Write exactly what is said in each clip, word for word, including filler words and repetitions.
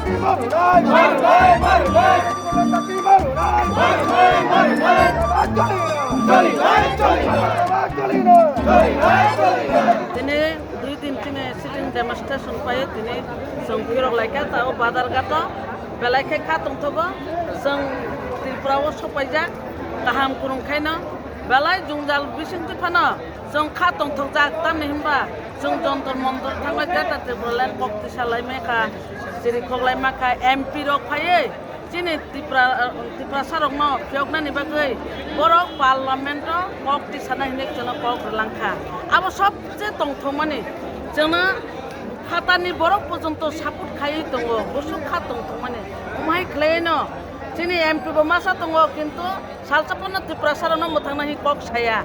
Tini dui din chini sitting demonstration pai tini chwng phirok laikha ta o Badar ghato belai khe kha tongthogo chwng Tripura o sopaijak kaham kwrwng khaino belai jwngjal bisingtwi phano chwng kha tongthokjak tamni hwnba chwng Jontor Montor thangwi Greater Tripura Land kok tisa lai mankha chiri khok lai mankha M P rok phaiwi Chini Tripura, Tiprasa rokno phiyoknani bagwi borok parliament o kok tisana hinwi chwngno kok rwlangkha. Abo sobse tongthokmani chwngno phatani borok porjonto support khaiwi tongo, bwswk kha tongthokmani. Omo hai khwlaino chini M P bo masa tongo, kintu salsa phano Tiprasa rokno mwthangna hinwi kok saya.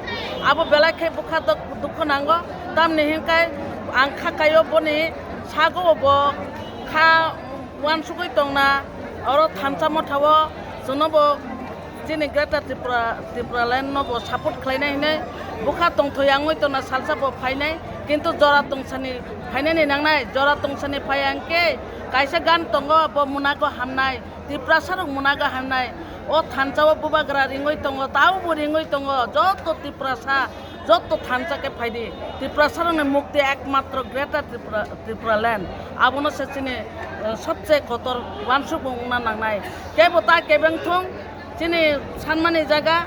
Abo belai khe bwkha dok-, dukho nango, tamni hinkai ang kha kaio boni sago bo kha uansugwi tongna, oro thansa mothao chwngno bo chini Greater Tripura, Tripura Land no bo support khlainai hinwi bwkha tongthoi wngwi tongna salsa bo phainai, kintu jora tongsani phainani nangnai, jora tongsani phaiya hwnkhe kaisa gan tongo bo munago hamnai, Tiprasa rok munago hamnai, o thansa o bubagra ringwi tongo, tao bo ringwi tongo, joto Tiprasa Jotto thansa khe phaidi, Tiprasarokni mukti ekmatro Greater Tripura, Tripura Land. Abono se chini, eh, sobse kotor uansuk wngna nangnai. Kebo ta kebeng thung, chini sanmani jaga,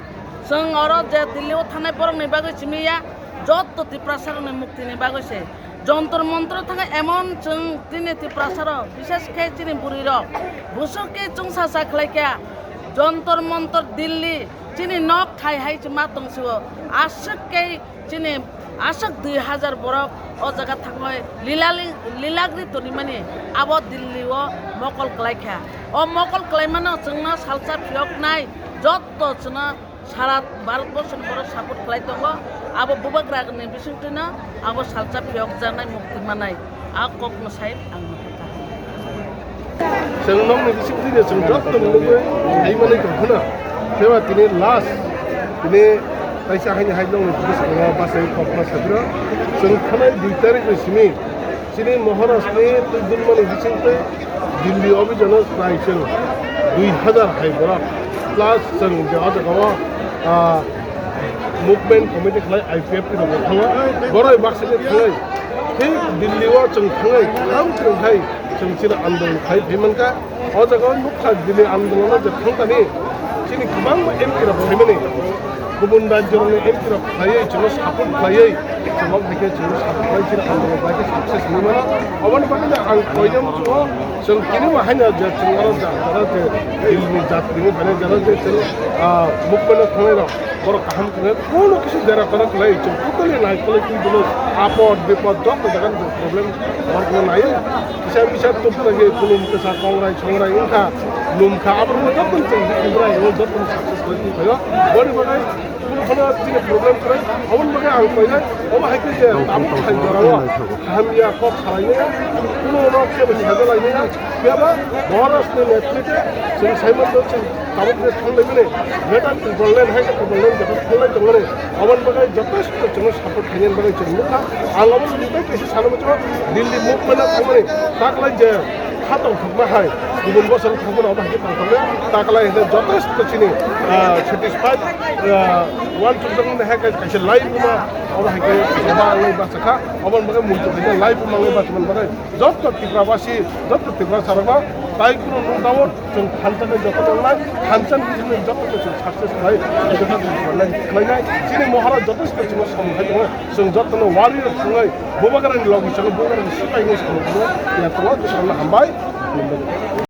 chwng oro je Delhi o thanai borokni bagwi simi ya, jotto Tiprasarokni muktini bagwi se. Jontor Montor thangwi emon chwng chini Tiprasarok, bishes khe chini bwrwirok, bwswk khe chwngsa sa khlai kha. Jontor Montor Delhi, Chini nok thai hai se ma tong sio. Aswk khe chini aswk dui hazar borok o jaga thangwi lila li-, lilagri tonimani abo Delhi o mokol kwlai kha. O mokol kwlaimano chwngno salsa phiyoknai jotto chwngno sara Bharat borso ni borok support khlai tongo. Abo bubagra ni bisingtwino abo salsa phiyokjaknai mukti manai. A kokno sai ang nukha. Chwng nokni bising twi de chwng joto ni nugwi hai manwi tong kheno. Phiya ba tini last tini kaisa haini hai nokni bising twi bachai kokno saphiro. Chwng thanai dui tarik ni simi chini Maharaj ni twi dulmani bising twi Delhi office no try chwng dui hazar hai borok plus chwng je o jaga o, ah, movement committee khlai I P F T rok thango, borok baksa khe thangwi thik Delhi o chwng thangwi tam chwng hai chwng chini andolon khai phai mankha. O jaga o nukha Delhi andolon o je thangkani chini kwbangma M P rok phaimani, kubun rajyo rokni M P rok khlaiwi chwngno support khlaiwi chwng o hai khe chwngno support khlai chini andolon bai khe success wngwi mano. Oboni bagwi no ang koiya muchungo chwng tini bo haino je chwng oro jara je Delhi ni jatri ni phainai jara je chwng, ah, movement o thangnai rok. Borok kaham khe kuno kisi dera kwrak lai chwng totally nai kwlai twi dwlwi apod bipod joto jaga ni problem borok no nai kisa bisa tuk lagi kulum kisa kongrai songrai wngkha lumkha abo rok joto ni chwng bikhi bwrai rok joto ni success kwlai twi phaio boni bagwi kuno kheno chini problem kwrwi aboni bagwi ang koinai omo hai khe je tabuk hai jora o hamya kok salainai kuno rok kebo sajalainai phiya ba Maharaj ni netrite chwng sai mano chwng Tabuk je thanglaimani, Greater Tipraland hai khe Tipraland je thanglaitongmani, aboni bagwi jotosto chwngno support khainani bagwi chwng nukha. Ang abo tei kaisa sana muchungo, Delhi movement-o thangmani, taklai je kha tongthokma hai, kubun bosor thangmani abo hai khe tongthokya, taklai hai khe jotosto chini, ah, satisfied, ah, uansukjakmani hai khe kaisa laibuma, abo hai khe ba ang lai bachakha, aboni bagwi muitu khaikhe laibuma ang lai bachimani bagwi. Joto Tripura basi, joto Tripura sarokno tai kuno no doubt chwng thansa khe joto tongnai, thansa ni bisingtwi joto khe chwng success khlai, joto khe khlainai, khlainai. Chini Maharaj joto se chwngno samung khai tongo, chwng jotono warrior thwngwi Bubagrani logi chwngno Bubagrani sipai wngwi samung khlai ya tongo, chwngno hambai.